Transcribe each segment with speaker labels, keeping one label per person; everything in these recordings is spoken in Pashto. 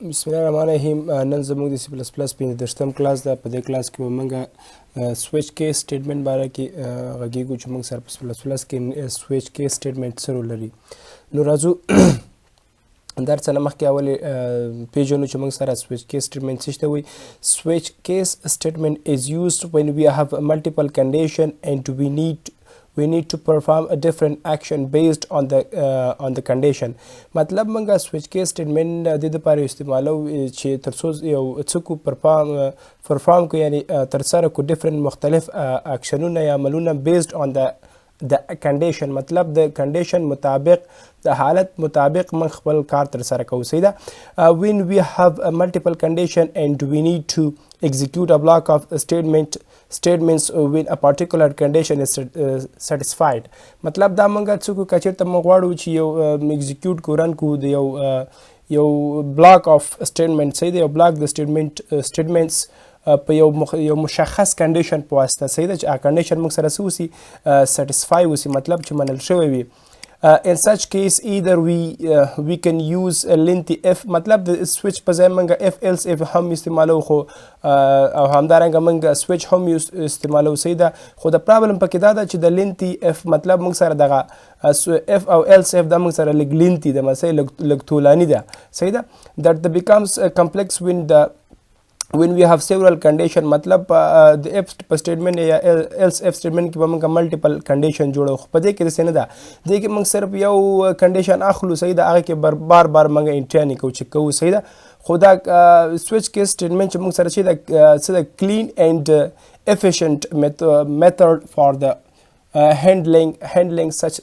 Speaker 1: بسم الله الرحمن الرحیم. نن زموږ د C++ 35 کلاس ده. په دې کلاس کې به موږ switch case statement باره کې غږیږو چې موږ سره په C++ کې switch case statement څه رول لري. نو راځو، در څه نه مخکې اول پیژنو چې موږ سره switch case statement څه ته وایي. Switch case statement is used when we have multiple condition and we need to perform a different action based on the condition. مطلب موږ switch case statement د دې لپاره استعمالو چې ترڅو یو څه کو perform کو، یعنی ترسره کو different مختلف اکشنونه یا عملونه based on the condition. مطلب د condition مطابق، د حالت مطابق موږ خپل کار تر سره کوو، صحیح ده. When we have a multiple condition and we need to execute a block of statements when a particular condition is satisfied. مطلب دا موږ څه کو، کچېرته موږ غواړو چې یو execute کو، run کو د یو block of statement، صحیح ده، یو block د statements په یو مشخص condition په واسطه، صحیح ده، چې هغه condition موږ سره څه وسي؟ Satisfy وسي، مطلب چې منل شوی وي. In such case, either we can use a lengthy if، مطلب د switch په ځای موږ if else if هم استعمالو خو او همدارنګه موږ switch هم استعمالو، صحیح ده. خو د problem پکې دا ده چې د lengthy if، مطلب موږ سره دغه if او else if دا موږ سره لږ lengthy ده، مثلا لږ طولاني ده، صحیح ده، that the becomes complex when we have several condition. مطلب د if په statement یا else if statement کې به موږ multiple condition جوړو، خو په دې کې داسې نه ده. دې کې موږ صرف یو condition اخلو، صحیح ده، هغه کې بار بار موږ entry نه کوو چې کوو، صحیح ده. خو دا switch case statement چې موږ سره چې دا څه ده؟ Clean and efficient method for the handling such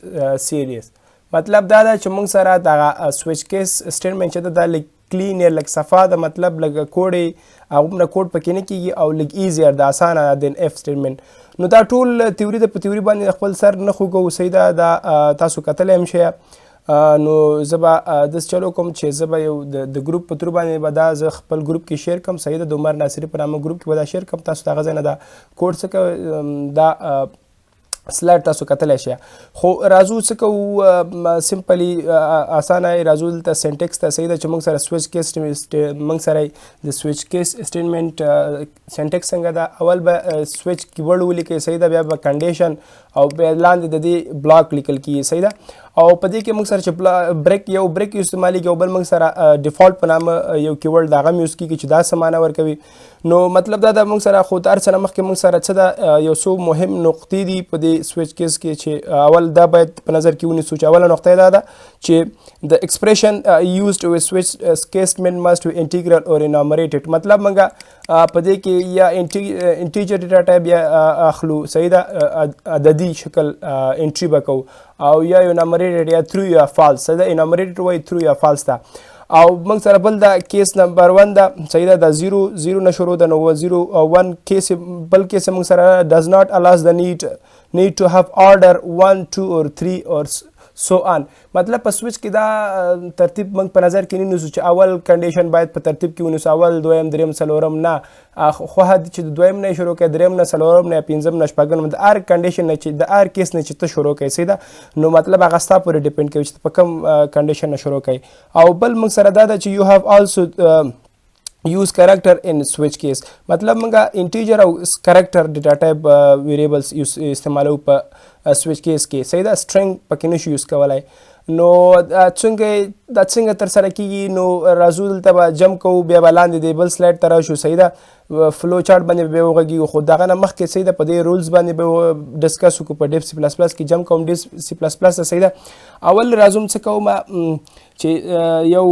Speaker 1: series. مطلب دا ده چې موږ سره دغه switch case statement چې ده، دا لږ clean یا لږ صفا ده، مطلب لږ کوډ هغومره کوډ پکې نه کیږي او لږ easier ده، اسانه ده than if statement. نو دا ټول تیوري ده، په تیوري باندې خپل سر نه خوږو، صحیح ده. دا تاسو کتلی هم شئ. نو زه به داسې چلو کوم چې زه به یو د ګروپ په through باندې به دا زه خپل ګروپ کې share کوم، صحیح ده. د عمر ناصري په نامه ګروپ کې به دا share کوم. تاسو د هغه ځای نه دا کوډ څه کوئ، دا slide تاسو کتلی شئ. خو راځو، څه کوو؟ Simply اسانه راځو دلته syntax ته، صحیح ده، چې موږ سره switch case، موږ سره د switch case statement syntax څنګه ده. اول به switch keyword ولیکئ، صحیح ده، بیا به condition او بیا لاندې د دې block لیکل کیږي، صحیح ده. او په دې کې موږ سره چې break، یو break استعمالیږي او بل موږ سره default په نامه یو keyword د هغه هم use کیږي چې دا څه معنا ورکوي. نو مطلب دا ده موږ سره خو د هر څه نه مخکې موږ سره څه ده؟ یو څو مهم نقطې دي په دې switch case کې چې اول دا باید په نظر کې ونیسو چې اوله نقطه دا ده چې the expression used with switch case statement must be integral or enumerated. مطلب موږ په دې کې یا integer data type یا اخلو، صحیح ده، عددي شکل entry به کوو او یا enumerated یا true یا false، صحیح ده. Enumerated وایي true یا false ده. او موږ سره بل دا case number 1 ده، صحیح ده، دا 0 0 نه شروع ده، نو 0 او 1 case. بل case موږ سره does not allows the need to have order 1 2 or 3 or so on. مطلب په سویچ کې دا ترتیب موږ په نظر کې نه نیسو چې اول condition باید په ترتیب کې ونیسو، اول، دویم، دریم، څلورم. نه، خو حد چې د دویم نه شروع کوي، دریم نه، څلورم نه، پنځم نه، شپږم نه، د هر condition نه چې د هر case نه چې ته شروع کوي، صحیح ده. نو مطلب هغه ستا پورې depend کوي چې په کوم condition نه شروع کوي. او بل موږ سره دا ده چې you have also use character in switch case. مطلب موږ integer او character data type variables use استعمالو په switch case کې، صحیح ده. String پکې نشو use کولای. نو څنګه دا څنګه تر سره کیږي؟ نو راځو، دلته به jump کوو، بیا به لاندې دی بل slide ته راشو، صحیح ده، flow chart باندې به وغږیږو. خو دغه نه مخکې، صحیح ده، په دې rules باندې به discuss وکړو په Dev C++ کې. Jump کوم Dev C++، صحیح ده. اول راځم، څه کوم چې یو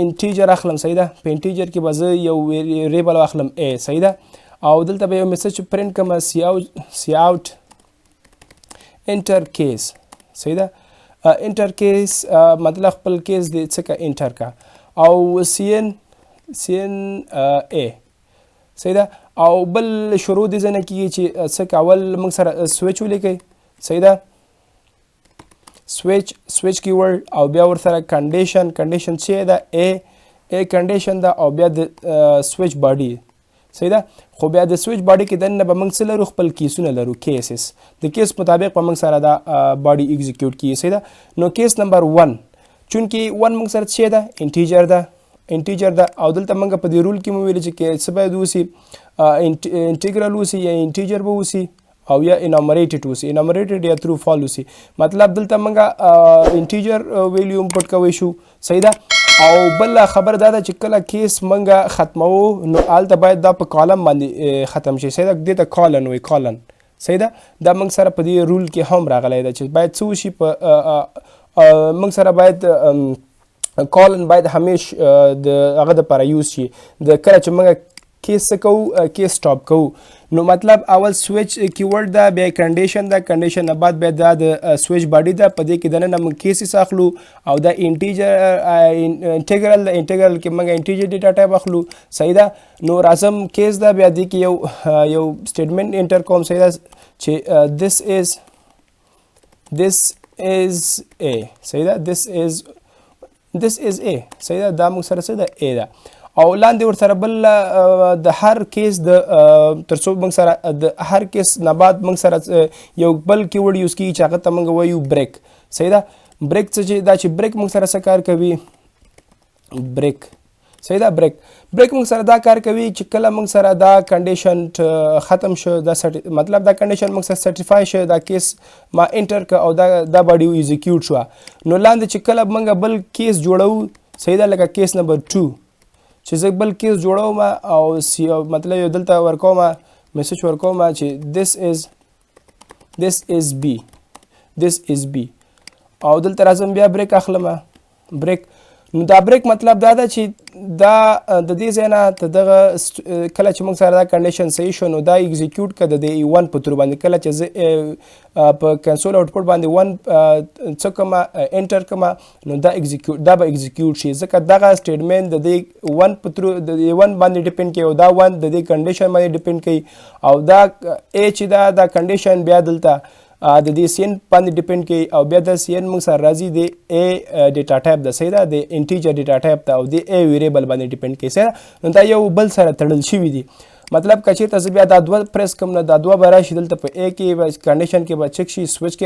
Speaker 1: integer اخلم، صحیح ده. په integer کې به زه یو variable واخلم a، صحیح ده، او دلته به یو message print کوم، cout enter case، صحیح ده. Enter case مطلب خپل case دی څه کا enter کا او cin a، صحیح ده. او بل شروع دې ځای نه کیږي چې څه کا اول موږ سره سویچ ولیکئ، صحیح ده، switch keyword او بیا ورسره condition. Condition چې ده a condition ده او بیا د switch body، صحیح ده. خو بیا د switch body کې دننه به موږ څه لرو؟ خپل case ونه لرو، cases. د case مطابق به موږ سره دا body execute کیږي، صحیح ده. نو case number 1، چونکه 1 موږ سره څه ده؟ Integer ده. integer ده. او دلته موږ په دې rule کې مو ویل چې څه باید اوسي، integral اوسي یا integer به اوسي او یا enumerated اوسي، enumerated یا true false اوسي. مطلب دلته موږ integer value هم put کوی شو، صحیح ده. او بل خبر دا ده چې کله case موږ ختموو نو هلته باید دا په colon باندې ختم شي، صحیح ده. دې ته colon وایي، colon، صحیح ده. دا موږ سره په دې rule کې هم راغلی ده چې باید څه وشي، په موږ سره باید colon باید همیش د هغه دپاره use شي، د کله چې موږ case څه کوو، case stop کوو. نو مطلب اول switch keyword ده، بیا condition ده، condition نه بعد بیا دا د switch body ده، په دې کې دننه موږ cases اخلو او دا integer integral ده، integral کې موږ integer data type اخلو، صحیح ده. نو راځم case ده، بیا دې کې یو statement enter کوم، صحیح ده، چې this is A، صحیح ده، this is A، صحیح ده. دا موږ سره څه ده، A ده. او لاندې ورسره بل د هر case د تر څو موږ سره د هر case نه بعد موږ سره یو بل keyword use کیږي چې هغه ته موږ وایو break، صحیح ده. break څه چې دا چې break موږ سره څه کار کوي، break، صحیح ده. break موږ سره دا کار کوي چې کله موږ سره دا condition ختم شو، دا مطلب دا condition موږ سره satisfy شو، دا case ما enter که او دا body execute شو، نو لاندې چې کله موږ بل case جوړو، صحیح ده، لکه case number 2 چې زه بل case جوړوم او سی مطلب یو دلته ورکوم، message ورکوم چې this is B، this is B، او دلته راځم بیا break اخلم، break. نو دا break مطلب دا ده چې دا د دې ځای نه ته دغه کله چې موږ سره دا condition صحیح شو نو دا execute که د دې 1 په through باندې. کله چې زه په console output باندې 1 څه کوم enter کوم نو دا execute، دا به execute شي، ځکه دغه statement د دې 1 په through د دې 1 باندې depend کوي او دا 1 د دې condition باندې depend کوي، او دا A چې دا condition بیا دلته د دې cin باندې depend کوي، او بیا د cin موږ سره راځي د A data type ده، صحیح ده، د integer data type ده، او د A variable باندې depend کوي، صحیح ده. نو دا یو بل سره تړل شوي دي. مطلب که چېرته زه بیا دا دوه پریس کوم نو دا دوه به راشي دلته په A کې به condition کې به چک شي، سویچ کې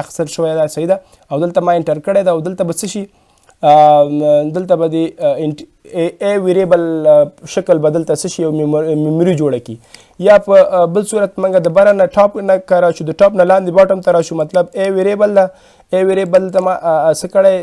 Speaker 1: اخیستل شوی ده، صحیح ده. او دلته ما enter کړی ده، او دلته به څه شي، دلته به د A variable شکل به دلته څه شي، یو memory جوړه کړي. یا په بل صورت موږ د بره نه top نه که راشو، د top نه لاندې bottom ته راشو، مطلب A variable ده، A variable ته ما څه کړی،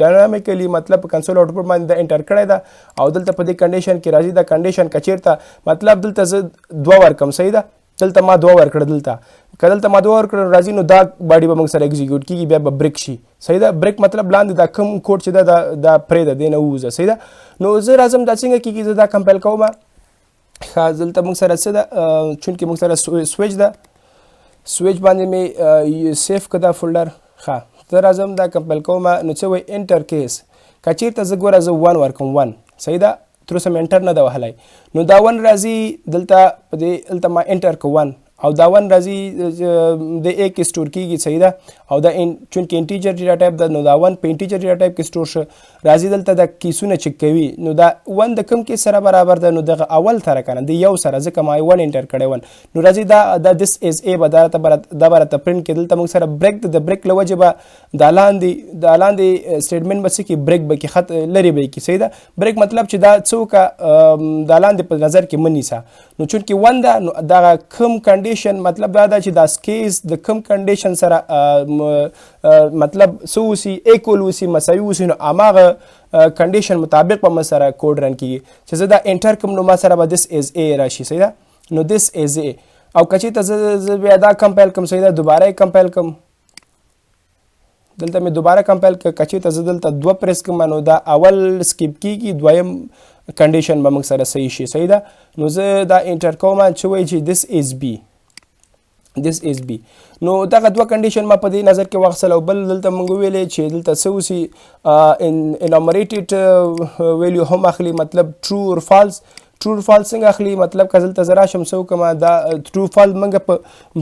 Speaker 1: dynamically مطلب په console output باندې دا enter کړی ده، او دلته په دې condition کې راځي. دا condition که چېرته مطلب دلته زه دوه ورکم، صحیح ده، دلته ما دوه ورکړه، دلته که دلته ما دوه ورکړه راځي نو دا body به موږ سره execute کیږي، بیا به break شي، صحیح ده. break مطلب لاندې دا کوم کوډ چې ده دا پرېږده، دې نه ووځه، صحیح ده. نو زه راځم دا څنګه کیږي، زه دا compile کوم. ښه دلته موږ سره څه ده، چونکې موږ سره سویچ ده، سویچ باندې مې save که دا folder. ښه زه راځم دا compile کوم. نو څه وایي، enter case، که چېرته زه ګوره زه 1 ورکوم، 1، صحیح ده، تر اوسه مې enter نه ده وهلی، نو دا 1 راځي دلته په دې، دلته ما enter که 1، او دا 1 راځي د A کې store کیږي، صحیح ده. او دا چونکې integer data type ده نو دا 1 په integer data type کې store شو، راځي دلته دا case ونه چک کوي. نو دا 1 د کوم case سره برابر ده، نو دغه اول سره که نه د یو سره، ځکه ما 1 enter کړی 1. نو راځي دا this is A به دا راته دا به راته پرنټ کړي. دلته موږ سره break ده، د break له وجې به دا لاندې statement به څه کړي، break به کړي، خط لرې به یې کړي، صحیح ده. break مطلب چې دا څه وکړه، دا لاندې په نظر کې مه نیسه. نو چونکې 1 ده نو دغه کوم condition مطلب دا ده چې دا case د کوم condition سره مطلب څه اوسي، equal اوسي، مساوي اوسي، نو هماغه condition مطابق به ما سره code run کیږي. چې زه دا enter کوم نو ما سره به this is A راشي، صحیح ده. نو this is A. او که چېرته زه بیا دا compile کوم، صحیح ده، دوباره یې compile کوم، دلته مې دوباره compile کړ، که چېرته زه دلته دوه پریس کوم نو دا اول skip کیږي، دویم condition به موږ سره صحیح شي، صحیح ده. نو زه دا enter کوم چې وایي چې this is B، this is B. نو دغه دوه condition ما په دې نظر کې واخیستل. او بل دلته موږ ویلې چې دلته څه اوسي، enumerated value هم اخلي، مطلب true or false. True or false څنګه اخلي، مطلب که دلته زه راشم څه وکړم، دا true false موږ په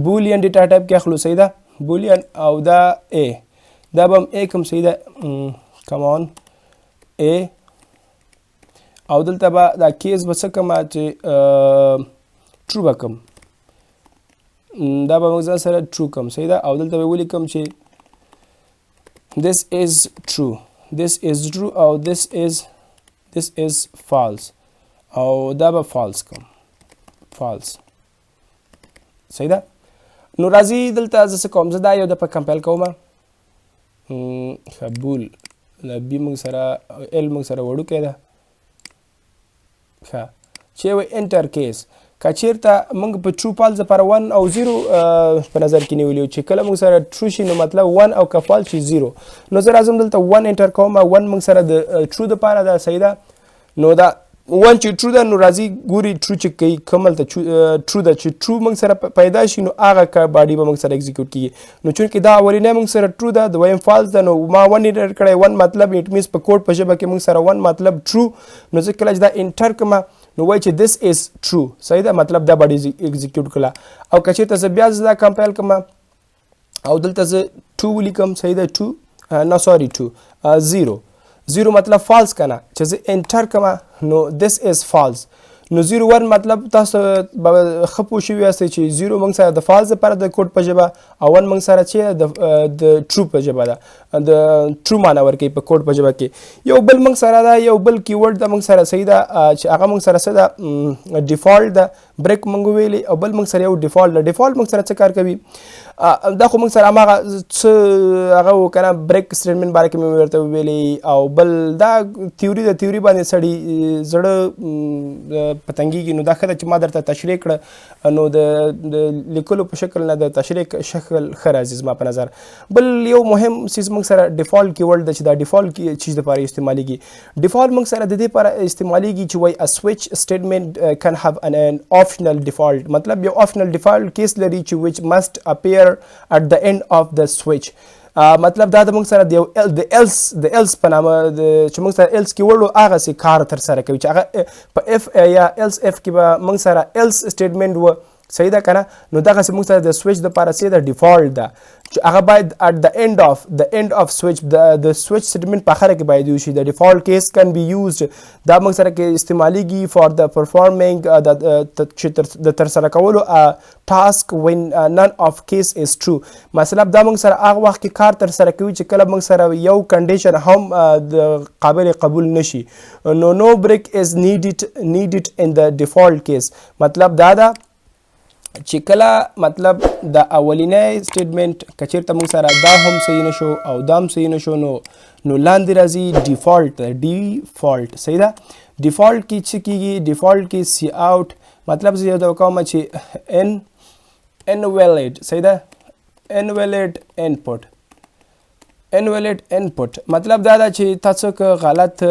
Speaker 1: boolean data type کې اخلو، صحیح ده، boolean. او دا A، دا به هم A کوم، صحیح ده، come on A. او دلته به دا case به څه کوم چې true به کوم، دا به موږ ځان سره true کوم، صحیح ده. او دلته به ولیکم چې this is true، This is true او this is false او دا به false کوم، false، صحیح ده. نو راځي دلته زه څه کوم؟ زه دا یو دفعه compile کوم. ښه، بول د B موږ سره L موږ سره وړوکی ده. ښه، چې وایي enter case، که چیرته موږ په true false لپاره 1 او 0 په نظر کې نیولي، چې کله موږ سره true شي نو مطلب 1 او که false شي 0. نو زه راځم دلته 1 enter کوم. 1 موږ سره د true دپاره ده، صحیح ده. نو دا 1 چې true ده، نو راځي ګوري true چې کوي کوم هلته true ده. چې true موږ سره پیدا شي نو هغه body به موږ سره execute کیږي. نو چونکې دا اولنی موږ سره true ده، دویم false ده، نو ما 1 enter کړی. 1 مطلب it means په کوډ په ژبه کې موږ سره 1 مطلب true. نو زه کله چې دا enter کړم نو وایي چې this is true، صحیح ده. مطلب دا body execute کړه. او که چېرته زه بیا زه دا compile کړم او دلته زه 2 ولیکم، صحیح ده، 2، نه، sorry، 2، 0، 0 مطلب false کنه. چې زه enter کړم نو this is false. نو 0 1 مطلب تاسو به ښه پوه شوي یاست چې 0 موږ سره د false لپاره د کوډ په ژبه او 1 موږ سره چې د true په ژبه ده، د true معنا ورکوي په کوډ په ژبه کې. یو بل موږ سره ده، یو بل keyword ده موږ سره، صحیح ده، چې هغه موږ سره څه ده؟ default ده. break موږ ویلي او بل موږ سره یو default ده. default موږ سره څه کار کوي؟ دا خو موږ سره هماغه څه هغه و که نه، break statement باره کې مې ورته ویلي. او بل دا تیوري ده، تیوري باندې سړي زړه پتنګېږي. نو دا ښه ده چې ما درته تشریح کړه. نو د لیکلو په شکل نه د تشریح شکل ښه راځي زما په نظر. بل یو مهم څیز موږ سره default keyword ده، چې دا default چیز لپاره استعمالیږي. default موږ سره د دې لپاره استعمالیږي چې وایي a switch statement can have an optional default. مطلب یو optional default case لري چې which must appear at the end of the switch. مطلب دا د موږ سره د یو د else په نامه چې موږ سره else keyword هغه سي کار تر سره کوي، چې هغه په if یا else if کې به موږ سره else statement و، صحیح ده کنه. نو دغه موږ سره د سویچ د پاره سي د default ده چې هغه باید at the end of switch، د switch statement په اخر کې باید وشي. د default case can be used، دا موږ سره کې استعمالیږي for the performing د چې د تر سره کولو task when none of case is true. مثلا دا موږ سره هغه وخت کې کار تر سره کوي چې کله موږ سره یو condition هم د قابل قبول نشي. نو no break is needed in the default case. مطلب دا ده چې کله مطلب د اولینی statement کچیرته موږ سره دا هم صحیح نشو او دا هم صحیح نشو، نو لاندې راځي default. default، صحیح ده. default کې څه کیږي؟ default کې cout، مطلب زه یو دا کوم چې invalid، صحیح ده، invalid input. invalid input مطلب دا ده چې تاسو که غلط